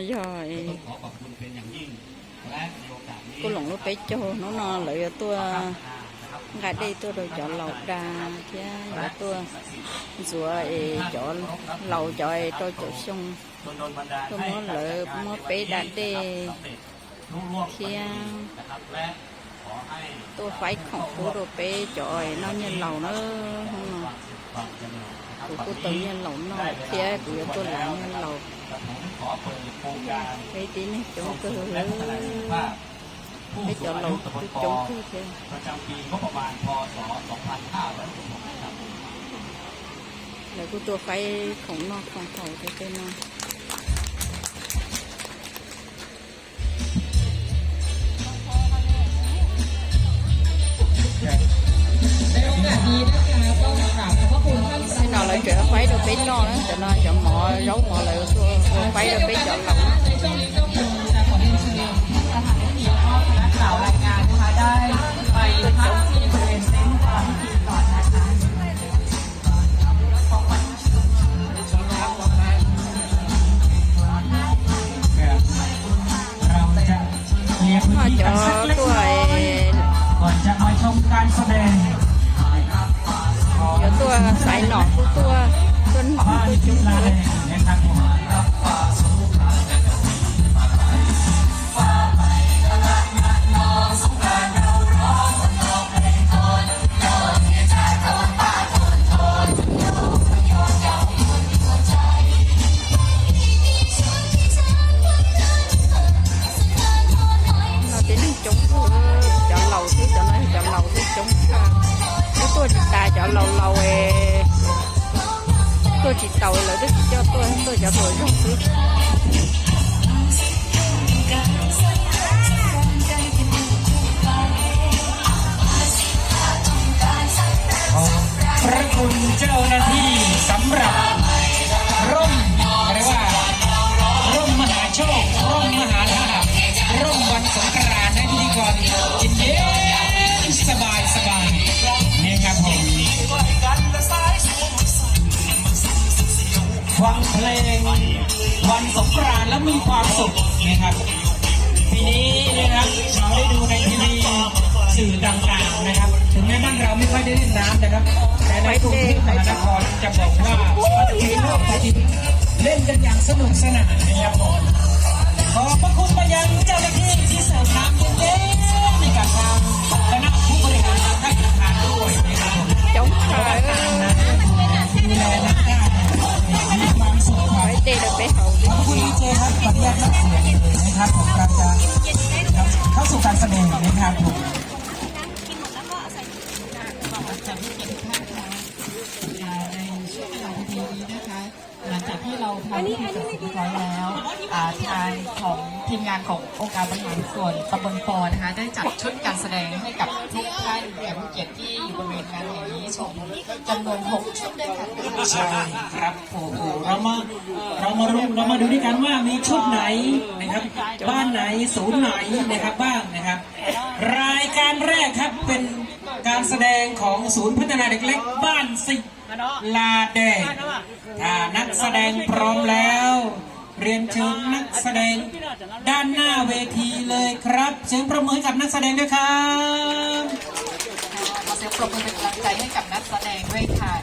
Yog kuj loom lub peb caug, hnub no lawv yuav tuaj nqa dej tuaj rau cov laus da thiab yuav tuaj ntxuav es cov laus cov rau caum xyoo, tuaj muab lawv muab peb da dej thiab tuaj faib khoom pub rau peb cov noj nyiaj laus na. Hnub no kuv kuj tau nyiaj laus noj thiab kuv yuav tuaj lav nyiaj laus. Peb tib neeg coob kawg, peb cov laus kuj coob kawg thiab. Lawv kuj tuaj faib khoom noj khoom haus rau tej no. Tej no lawv tseem faib rau peb noj na, cov no cov mov zaub mov lawv tuaj faib rau peb cov laus. Ho cov tuaj, cov tuaj xaiv nom kuj tuaj, tuaj nom kuj coob. No tib neeg coob, cov laus xwb, cov no cov laus xwb coob tshaj. Twb tuaj tsis tas, cov laus laus tuaj tsis taus, lawv twb tsis coj tuaj, tuaj cov hluas zog xwb.ขอบพระคุณเจ้าหน้าที่สำหรับร่ม เรียกว่าร่มมหาโชค ร่มมหาลาภ ร่มวันสงกรานต์ให้พิธีกรกินเย็นสบายสบายนะครับผม ฟังเพลงวันสงกรานต์แล้วมีความสุขนะครับ ปีนี้นะครับเราได้ดูในทีวีสื่อต่างๆนะครับ ถึงแม้บ้านเราไม่ค่อยได้เล่นน้ำนะครับ แต่ในกรุงเทพมหานครจะบอกว่ามีโลกจริงเล่นกันอย่างสนุกสนานนะครับผม ขอบพระคุณไปยังเจ้าหน้าที่ที่เสิร์ฟน้ำเย็นๆให้กับทางคณะผู้บริหารทางท่านประธานด้วยนะครับผม Coob kawg. ดูแลน้ำได้มีความสุขครับ Faib dej rau peb haus li. ขอบคุณดีเจครับ ขออนุญาตนับเสียงนะครับผม เราจะเข้าสู่การแสดงนะครับผม ในช่วงเวลาดีๆนี้นะคะ หลังจากที่เราทำพิธีตัดสินเรียบร้อยแล้ว อ่า ทางของทีมงานขององค์การบริหารส่วนตำบลปอนะคะ ได้จัดชุดการแสดงให้กับทุกท่านแขกผู้เกียรติที่อยู่บริเวณงานแห่งนี้ชมจำนวนหกชุดด้วยกันนะคะ ใช่ครับ โอ้โห เรามา เรามารู้ เรามาดูด้วยกันว่ามีชุดไหนนะครับ บ้านไหน ศูนย์ไหนนะครับ บ้างนะครับ รายการแรกครับ เป็นการแสดงของศูนย์พัฒนาเด็กเล็กบ้านศิลาแดง ถ้านักแสดงพร้อมแล้ว เรียนเชิญนักแสดงด้านหน้าเวทีเลยครับ เสียงปรบมือให้กับนักแสดงด้วยครับ ขอเสียงปรบมือเป็นกำลังใจให้กับนักแสดงด้วยค่ะ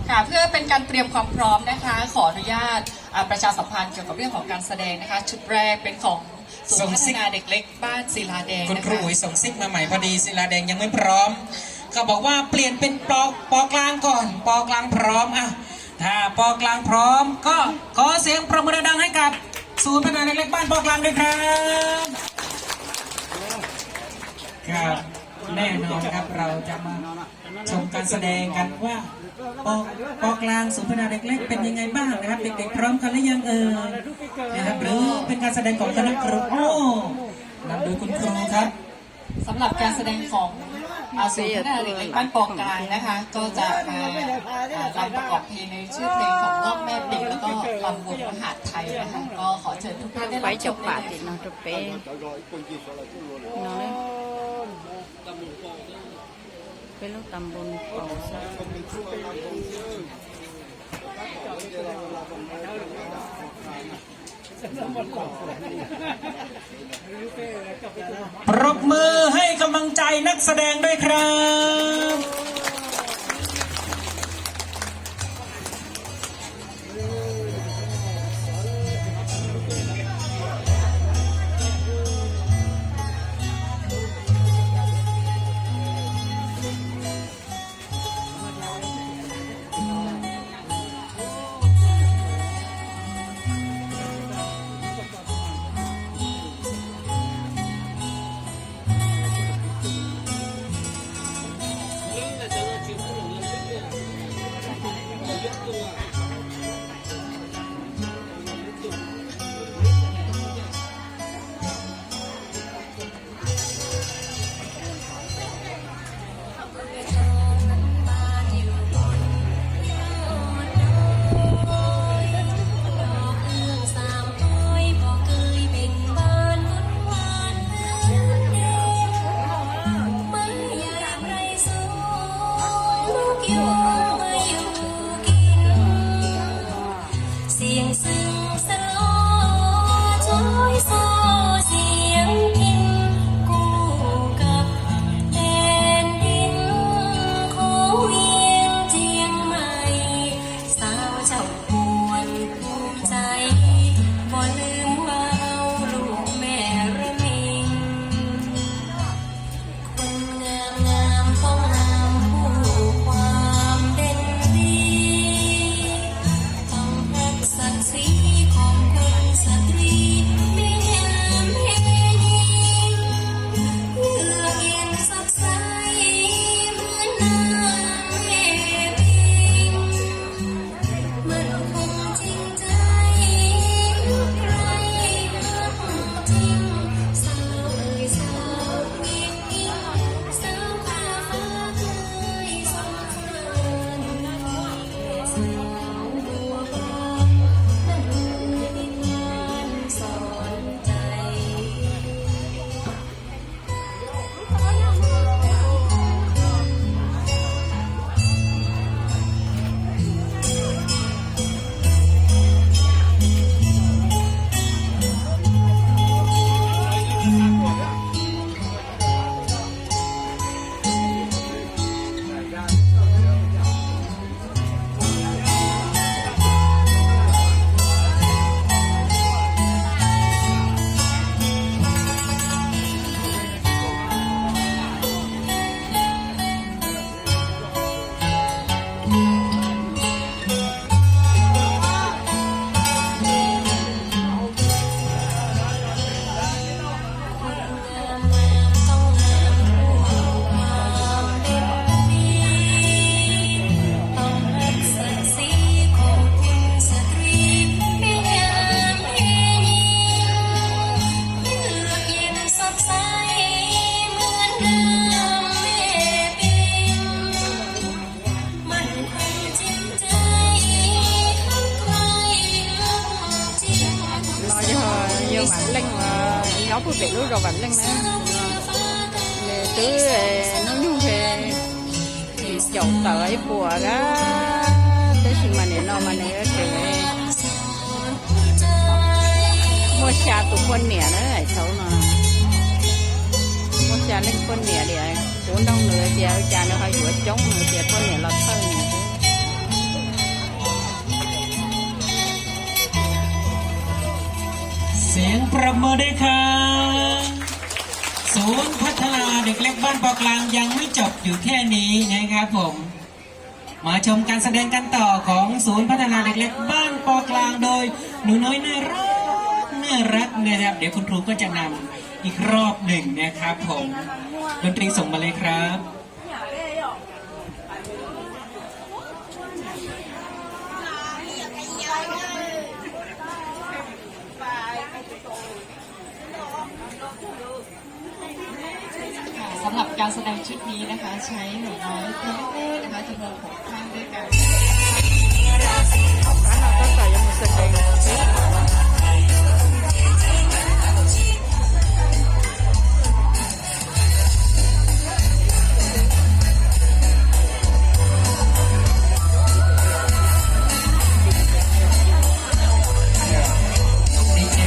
ค่ะ เพื่อเป็นการเตรียมความพร้อมนะคะ ขออนุญาต อ่า ประชาสัมพันธ์เกี่ยวกับเรื่องของการแสดงนะคะ ชุดแรกเป็นของศูนย์พัฒนาเด็กเล็กบ้านศิลาแดงนะคะ คุณครูอุ๋ยส่งซิกมาใหม่พอดี ศิลาแดงยังไม่พร้อม เขาบอกว่าเปลี่ยนเป็นปอ ปอกลางก่อน ปอกลางพร้อม อ่ะ ถ้าปอกลางพร้อมก็ขอเสียงปรบมือดังๆให้กับศูนย์พัฒนาเด็กเล็กบ้านปอกลางด้วยครับ ครับ แน่นอนครับ เราจะมาชมการแสดงกันว่า ปอ ปอกลางศูนย์พัฒนาเด็กเล็กเป็นยังไงบ้างนะครับ เด็กๆพร้อมกันหรือยังเอ่ย นะครับ หรือเป็นการแสดงของคณะครู โอ้ นำโดยคุณครูครับ สำหรับการแสดงของ อ่า ศูนย์พัฒนาเด็กเล็กบ้านปอกลางนะคะ ก็จะมา อ่า ลำประกอบเพลงในชื่อเพลงของร่องแม่ปิง แล้วก็ลำวงมหาดไทยนะคะ ก็ขอเชิญทุกท่านได้รับชมได้เลยค่ะ Faib cov pam tim no rau peb no. Peb lub tas npoo paus xwb. ปรบมือให้กำลังใจนักแสดงด้วยครับ เสียงซึ่งสะหลอจ้อยส่อเสียงพิณ คู่กับแผ่นดินของเวียงเชียงใหม่ สาวเจ้าควรภูมิใจ บ่ลืมว่าเฮาลูกแม่ระมิง คนงามงามต้องงามคู่ความเป็นดี ต้องรักศักดิ์ศรีของคนสตรี แม่ยามแม่ยิง เยือกเย็นสดใสเหมือนนางแม่พิมพ์ มันคงจริงใจใครรักจริง สาวเอ๋ยสาวเวียงอิง สาวตาฟ้าเอ๋ยสาวเรือนสาวบัวบาน มันมีนิทานสอนใจ No yog, yog Vam Leej, nyob puag pem lub zos Vam Leej na. Nws twb hnub nyoog ces caum tawm ib puas a, tab sis mas nim no mas nws tseem muaj xya tus poj niam na, thaum no muaj xya leej poj niam li. Kuv nug nws tias ua cas nws ho yuav coob, nws tias poj niam los thawj nws. เสียงปรบมือด้วยครับ ศูนย์พัฒนาเด็กเล็กบ้านปอกลางยังไม่จบอยู่แค่นี้นะครับผม มาชมการแสดงกันต่อของศูนย์พัฒนาเด็กเล็กบ้านปอกลางโดยหนูน้อยน่ารักน่ารักนะครับ เดี๋ยวคุณครูก็จะนำอีกรอบหนึ่งนะครับผม ดนตรีส่งมาเลยครับ สำหรับการแสดงชุดนี้นะคะ ใช้หนูน้อยตัวเล็กๆนะคะ จำนวนหกท่านด้วยกัน ดีใจ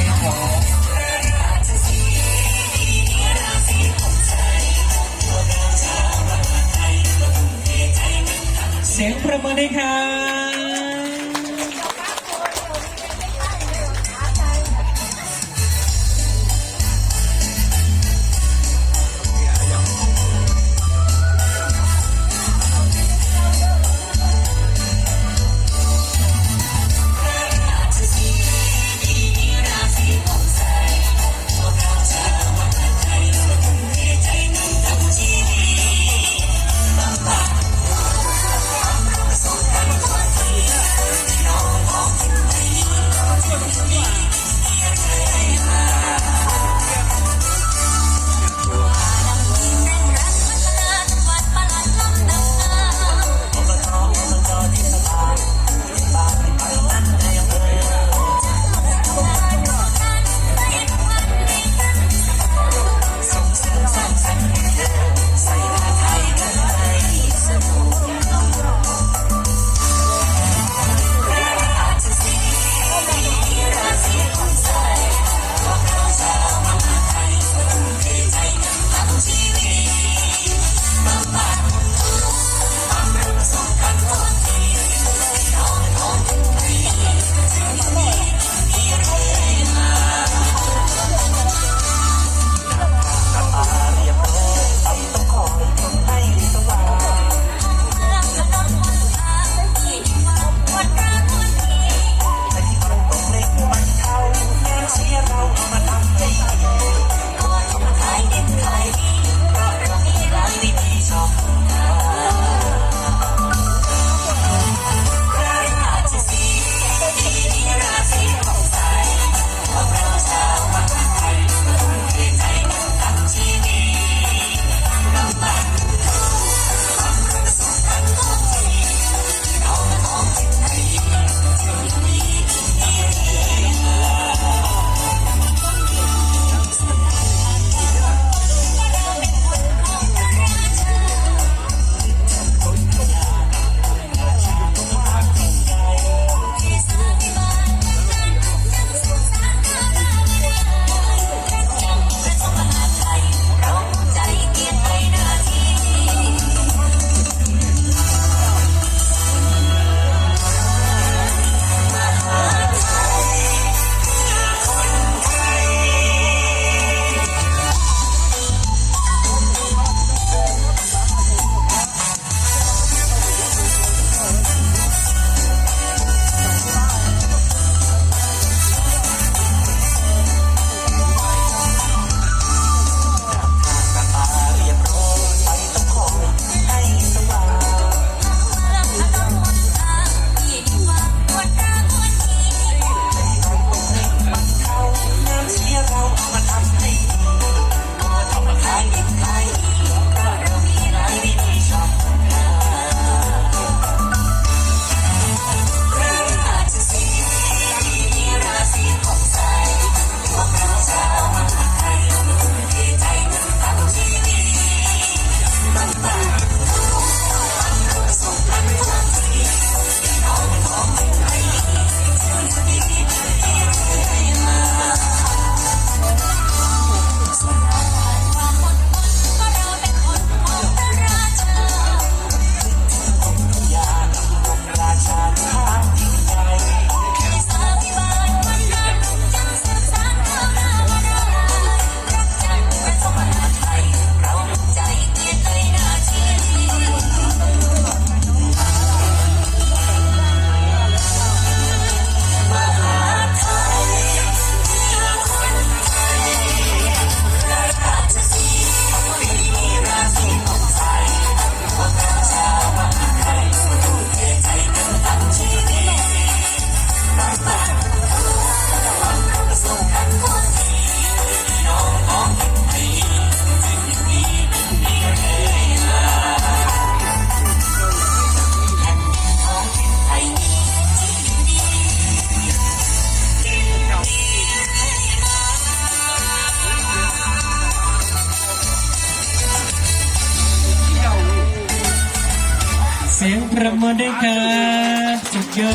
Đêm khuya, chúc mừng,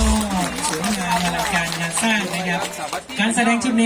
chúc mừng là Càn Hà Sa này nhá. Càn Sa Đéc chúc mừng.